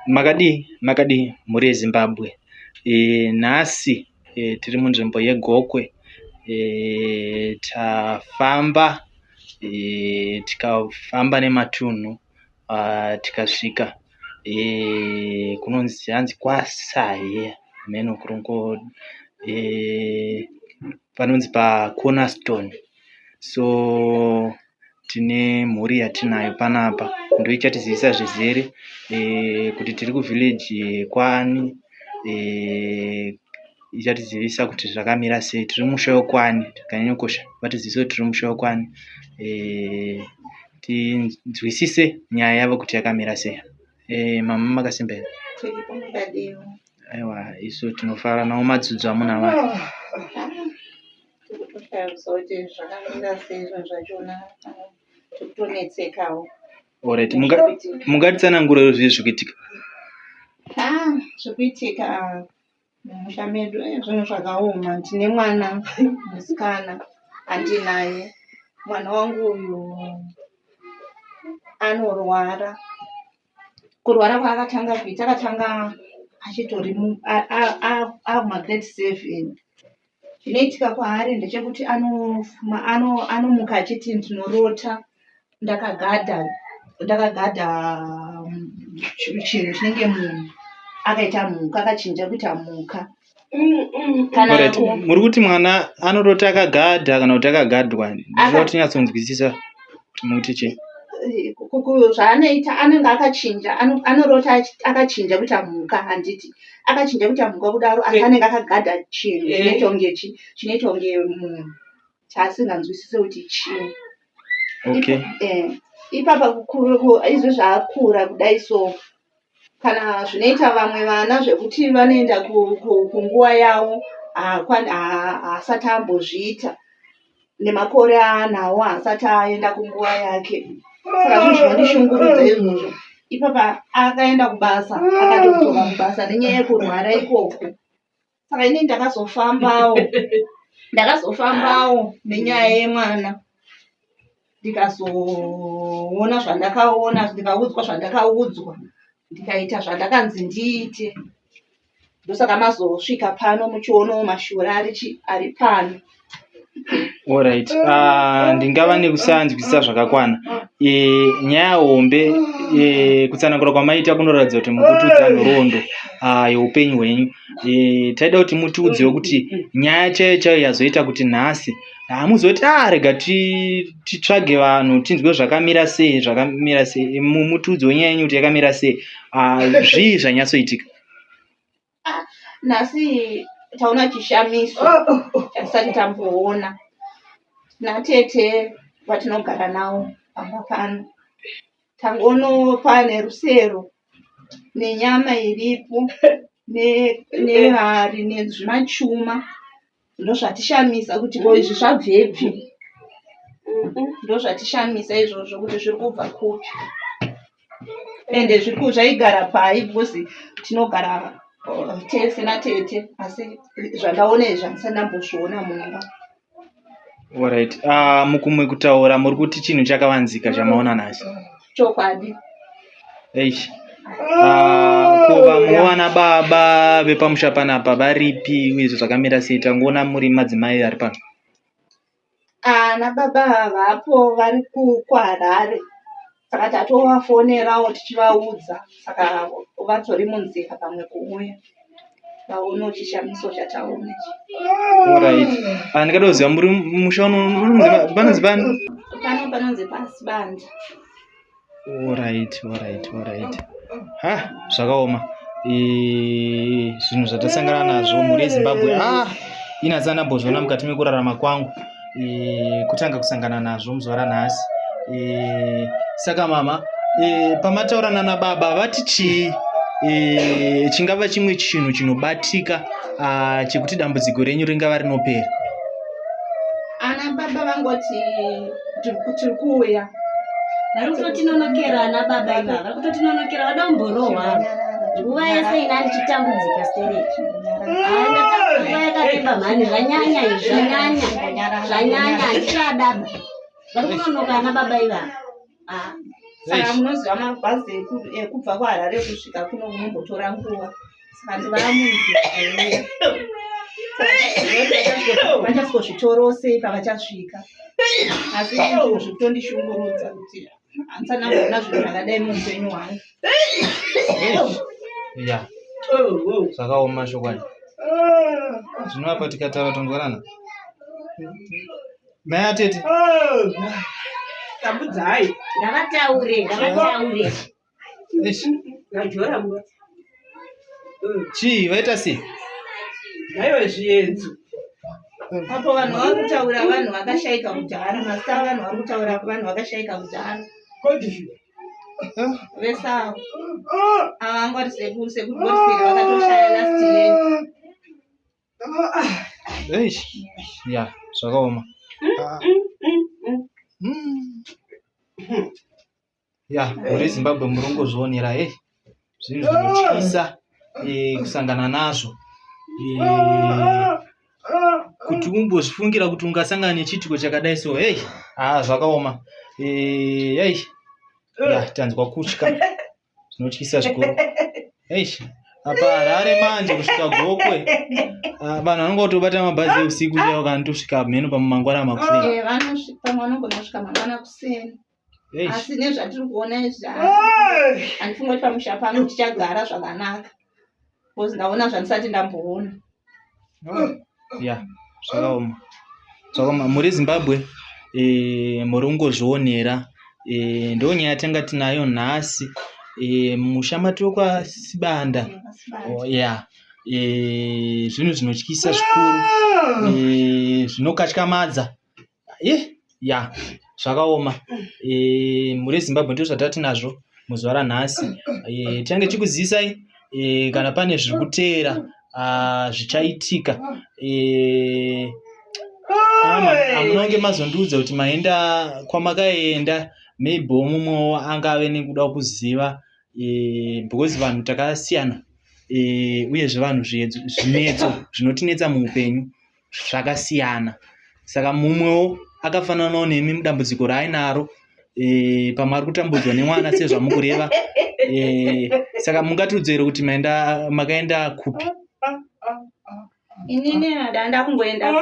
Makadii makadii mhuri yeZimbabwe. Nhasi tiri munzvimbo yeGokwe. Tafamba tikafamba nematunhu tikasvika kunonzi hanzi kwaSaye hameno panonzi paCornerstone. So tine mhuri yatinayo panapa ndoichatizivisa zvizere kuti tiri kuvillage kwani ichatizivisa kuti zvakamira sei tiri musha wekwani zvakanyanyokosha vatizivise kuti tiri musha wekwani tinzwisise nyaya yavo kuti yakamira sei. Mama makasimba here? Tiripo makadiwa. Aiwa isu tinofara nawo madzudzo amunavo aya. Tiri kutoshaya kuziva kuti zvakamira sei zvinhu zvachona. Tiri kutonetsekawo. Alright, mungatitsanangurire zvii zviri kuitika? Ah, zviri kuitika mumusha medu zvinhu zvakaoma. Ndine mwana musikana andinaye. Mwana wangu uyu anorwara. Kurwara kwaakatanga kuita akatanga achitori akumagrade 7. Chinoitika kwaari ndechekuti anomuka achiti ndinorota ndakagadha ndakagadha chinhu chinenge munhu akaita mhuka akachinja kuita mhuka. Kana Alright, muri kuti mwana anorota akagadha kana kuti akagadhwa? Ndinoda kuti tinyatsonzwisisa kuti muti chii. Zvaanoita anenge akachinja anorota akachinja kuita mhuka handiti akachinja kuita mhuka kudaro asi anenge akagadha chinhu chinoita kunge chi chinoita kunge munhu chaasinganzwisise kuti chii. Okay. Ipapa izvo zvaakura kudai so kana zvinoita vamwe vana zvekuti vanoenda kunguva yavo haasati ambozviita nemakore aanawo haasati aenda kunguva yake saka zvinhu zvinondishungurudza izvozvo. Ipapa akaenda kubasa akatodzoka kubasa nenyaya yekurwara ikoko. Saka inini ndakazofambawo ndakazofambawo nenyaya yemwana ndikazoona zvandakaona ndikaudzwa zvandakaudzwa ndikaita zvandakanzi ndiite. Ndosaka mazosvika pano muchionawo mashura ari pano. Alright, ndingava nekusanzwisisa zvakakwana. Nyaya hombe kutsanangura kwamaita kunoratidza kuti mukutiudza nhoroondo yeupenyu hwenyu. Taida kuti mutiudzewo kuti nyaya chaiyo chaiyo yazoita kuti nhasi hamuzoti ah rega titsvage vanhu tinzwe zvakamira sei zvakamira sei. Mutiudzewo nyaya yenyu kuti yakamira sei. Zvii zvanyatsoitika? Nhasi taona chishamiso chatisati tamboona. Natete vatinogara navo pamba pano. Tangono pane rusero nenyama iripo nehari nezvimachuma ndozvatishamisa kuti ko izvi zvabvepi. Ndozvatishamisa izvozvo kuti zviri kubva kupi. Ende zvaigara pai because tinogara tese natete asi zvandaona izvi handisati ndambozviona mumba. Alright, mukumwe kutaura muri kuti chinhu chakavanzika chamaona nhasi. Chokwadi. Eish. Ko vamwe vana baba vepamusha panapa varipi uye zvakamira sei? Tangoona muri madzimai ari pano. Ana baba havapo vari kuHarare saka tatovafonerawo tichivaudza saka vatori munzira pamwe kuuya vaonewo chishamiso chataona ichi. Alright. Ndingada kuziva muri musha uno panonzi pani? Pano panonzi paSibanda. Alright, alright, alright. Ha, zvakaoma. Zvinhu zvatasangana nazvo mhuri yeZimbabwe. Ah, ini handisati ndambozviona mukati mekurarama kwangu. Kutanga kusangana nazvo muzuva ranhasi. Saka mama, pamataura nana baba vati chii? Chingava chimwe chinhu chinobatika chekuti dambudziko renyu ringava rinopera? Ana baba vangoti tiri kuuya. Vari kutotinonokera ana baba ivava, vari kutotinonokera vada kumborohwa. Nguva yese ina ndichitambudzika stereki. Nguva yakareba mhani, zvanyanya izvi, zvanyanya. Zvanyanya, handichadaba. Vari kunonoka ana baba ivava. Ah. Saka munoziva mabhazi ekubva kuHarare kusvika kuno kunombotora nguva. Saka ndivamunzira vachasvikozvitorosei pavachasvika. Asi zvinhu zvekutondishungurudza kuti handisana kuona zvinhu zvakadai muupenyu hwangu. Ya, zvakaoma chokwadi. Zvino apa tikataura tonzwanana. Mai atete. Tambudzai. Ngavataure, ngavataure. Eish. Ngajora mwa. Chii vaita sei? Ngaiwe zvienzo. Apo vanhu vari kutaura vanhu vakashaika kudhara, mazita avanhu vari kutaura vanhu vakashaika kudhara. Godfrey. Vese avo. Ava vanga vari sekuru, sekuru Godfrey vakatoshaya last year. Eish. Ya, zvakaoma. Ya, muri Zimbabwe muri kungozvionera hey. Zvinhu zvinotyisa kusangana nazvo. Kuti umbozvifungira kuti ungasangana nechiitiko chakadai so hey, ah zvakaoma. Hey. Ya, tanzwa kutya. Zvinotyisa zvikuru. Eish. Apa Harare manje kusvika Gokwe. Ah, vanhu vanonga kutobata mabhazi eusiku chaiwo kana tosvika mheno pamangwana makuseni. Eh, vanosvika pamwe vanogona kusvika mangwana kuseni. Eish. Asi nezvatiri kuona izvi handifungi kuti pamusha pano tichagara zvakanaka. Because ndaona zvandisati ndamboona. Ya, zvakaoma. Zvakaoma. Muri Zimbabwe muri kungozvionera. Ndonyaya yatanga tinayo nhasi. Musha matokwa Sibanda. Oh, ya. Zvinhu zvinotyisa zvikuru. Zvinokatyamadza. Ya, zvakaoma. Mhuri yeZimbabwe ndizvo zvatatinazvo muzuva ranhasi. Tichange tichikuzivisai kana pane zviri kuteera zvichaitika. Hamunonge mazondiudza kuti maenda kwamakaenda maybe mumwewo angave nekuda kuziva because vanhu takasiyana uyezve vanhu zvinetso zvinotinetsa muupenyu zvakasiyana. Saka mumwewo akafananawo nemi mudambudziko raainaro pamwe ari kutambudzwa nemwana sezvamukureva. Saka mungatiudze here kuti makaenda kupi? Inini ndanda kungoenda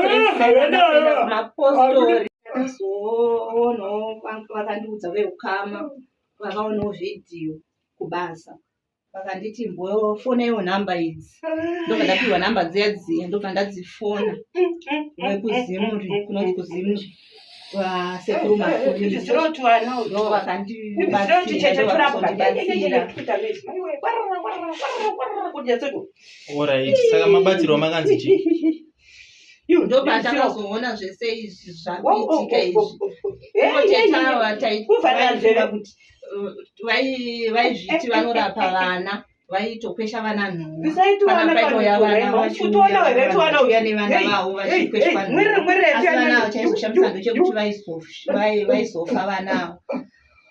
kumapostori. Ndakazoonawo vakandiudza veukama vakaonawo vhidhiyo kubasa. Vakanditi mbofonaiwo nhamba idzi. Ndobva ndapiwa nhamba dziya dziya ndobva ndadzifona. Vekuzimuri kunonzi kuZimuri vasekuru Makuriri ndo vakandibatsira. Alright, saka mabatsirwa makanzi chii? Ndopatakazoona zvese izvi zvakuitika izvi. Teta taifunga kuti vaizviti vanorapa vana vaitokwesha vana nhumwa. Kana paitouya vana vachiuya nevana vavo vachikweshwa nhumwa. Asi vana ava chaizoshamisa ndechekuti vaizofa vana ava.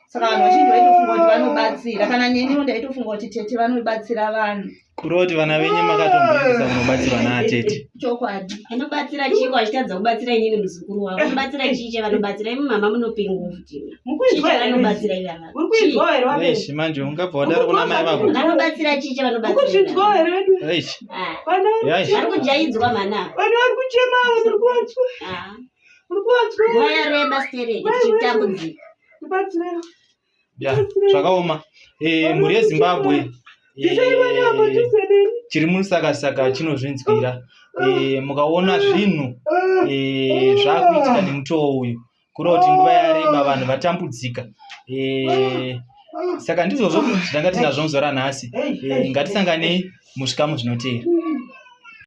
Saka vanhu vazhinji vaitofunga kuti vanobatsira. Kana neniwo ndaitofunga kuti tete vanobatsira vanhu. Kureva kuti vana venyu makatomboendesa kunobatsirwa naatete. Chokwadi. Vanobatsira chii vachitadza kubatsira inini muzukuru wavo? Vanobatsira chii chavanobatsira? Imi mama munopinga futi. Chii chavanobatsira ivava? Eish, manje ungabva wadaro kuna mai vako. Vanobatsira chii chavanobatsira? Eish. Yai. Vari kujaidzwa mhana. Vanhu vari kuchema avo, muri kuvanzwa. Muri kuvanzwa. Nguva yareba stereki tichitambudzika. Ndibatsirei. Ya, zvakaoma. Mhuri yeZimbabwe chiri musakasaka chinozvinzwira. Mukaona zvinhu zvakuitika nemutoo uyu kureva kuti nguva yareba vanhu vatambudzika. Saka ndizvozvo zvanga tinazvo muzuva ranhasi. Ngatisanganei muzvikamu zvinoteera.